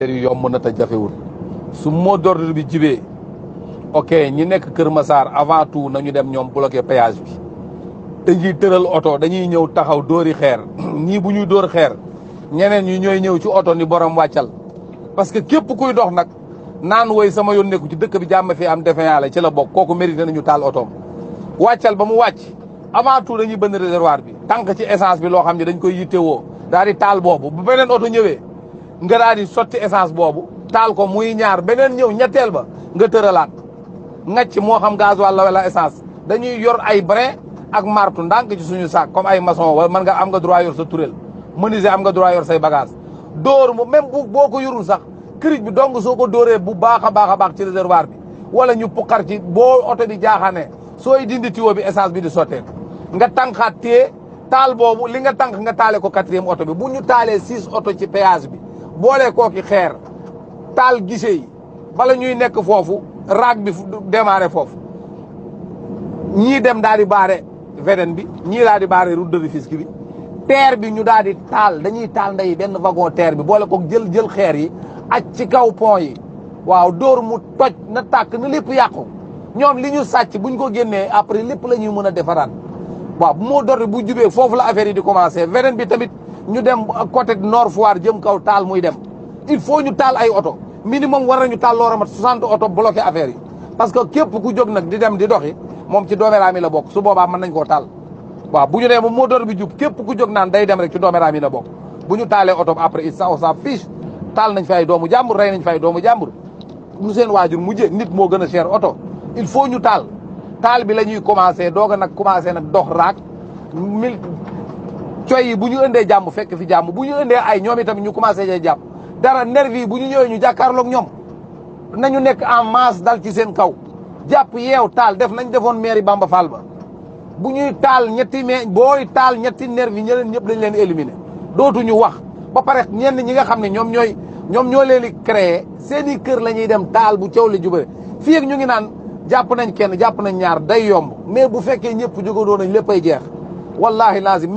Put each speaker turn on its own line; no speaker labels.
yu yomb na te jafewul su mot d'ordre bi jibee ok ñi nekk Kër Massar avant tout nañu dem ñoom bloqué péage bi dañuy tëral oto dañuy ñëw taxaw dóori xeer ñii bu ñuy dóor xeer ñeneen ñi ñooy ñëw ci oto ni borom wàccal parce que képp kuy dox nag naan woy sama yoon nekku ci dëkk bi jàmm fi am defe yàlla ci la bokk kooku mérité nañu taal otoom wàccal ba mu wàcc avant tout dañuy bënn réservoir bi tànk ci essence bi loo xam ne dañ koy yittewoo daal di taal boobu bu beneen oto ñëwee nga daal di sotti essence boobu taal ko muy ñaar beneen ñëw ñetteel ba nga tëralaat ngacc moo xam gasoil la wala essence dañuy yor ay brin ak martu ndànk ci suñu sac comme ay maçon wala man nga am nga droit yor sa turel menuisier am nga droit yor say bagage dóor mu même boo ko yorul sax cric bi donc soo ko dóoree bu baax a baax ci réservoir bi wala ñu puqar ci boo oto bi jaaxaane sooy dindi tuyau bi essence bi di sottee nga tànqaat téye taal boobu li nga tànk nga taale ko quatrième oto bi bu ñu taalee 6 oto ci péage bi boolee kooki xeer taal guichet yi bala ñuy nekk foofu raag bi démarré foofu ñii dem daal di baare VDN bi ñii daal di baare route de Rufisque bi terre bi ñu daal di taal dañuy taal nday benn wagon terre bi boole ko jël xeer yi aj ci kaw pont yi waaw dóor mu toj na tàkk na lépp yàqu ñoom li ñu sàcc buñ ko génnee après lépp la ñuy mën a defaraat waaw bu moo dor bu jubee foofu la affaire yi di commencé VDN bi tamit ñu dem côté Nord Foire jëm kaw taal muy dem il faut ñu taal ay oto minimum war nañu taal loo ramat 60 oto bloqué affaire yi parce que képp ku jóg nag di dem di doxi moom ci dooméraam yi la bokk su boobaa mën nañ koo taal waaw bu ñu nee moom moo door bi jub képp ku jóg naan day dem rek ci dooméraam yi la bokk bu ñu taalee oto après il s'en fiche taal nañ fi ay doomu jàmbur rey nañ fi ay doomu jàmbur lu seen waajur mujjee nit moo gën a cher oto il faut ñu taal bi la ñuy commencé doog a nag commencé nag dox raak coy yi bu ñu indee jàmm fekk fi jàmm bu ñu indee ay ñoom itam ñu commencé cee jàpp dara nervi yi bu ñu ñëwee ñu jàkkaarloog ñoom nañu nekk en masse dal ci seen kaw jàpp yeew taal def nañ defoon mairie Bamba Fall ba bu ñuy taal booy taal ñetti nervi ñeneen ñëpp dañ leen éliminer dootuñu wax ba pare ñenn ñi nga xam ne ñoom ñoo leen di créer seen i kër la ñuy dem taal bu coow li jubale fii ak ñu ngi naan jàpp nañ kenn jàpp nañ ñaar day yomb mais bu fekkee ñëpp jógadoo nañ léppay jeex wallahi lazim